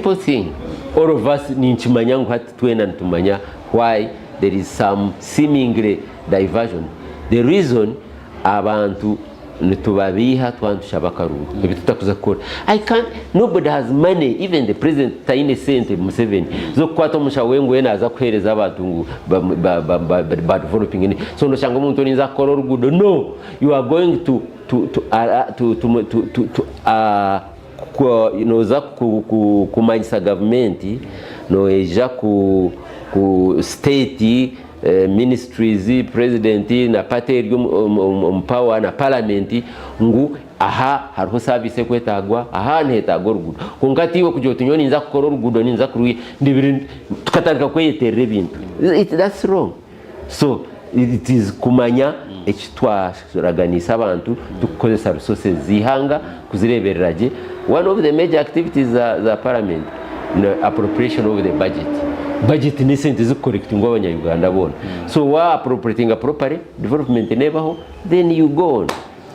Simple thing. All of us ninkimanya ngu hati twena nitumanya why there is some seemingly diversion. The reason abantu nitubabiiha twaba nitushaba akaruru ebi tutakuza kukora. I can't, nobody has money, even the president taine sente Museveni z'okukwata omushaho we ngu we naaza kuheereza abantu ngu ba, ba, ba, ba, ba developing. So noshanga omuntu orinza kukora oruguudo. No, you are going to, to, to, uh, to, to, to, to, to uh, Nooza kumanyisa gavumenti, noija ku state ministries, president na party eri omu power na parliament ngu aha hariho service erikwetagwa, aha nihetagwa oruguudo. Kwonka tiiwe kugira oti nyowe ninza kukora oruguudo ninza kurwiha, tukatandika kweyeterera ebintu. That's wrong. So it is kumanya eki twaraganiise abantu turikukozesa resources z'eihanga kuzireeberera gye. One of the major activities za, za parliament ni appropriation of the budget. Budget n'esente zikukorekitingwa abanya-Uganda boona. So wa appropriatinga properly, development neebaho, then you go on.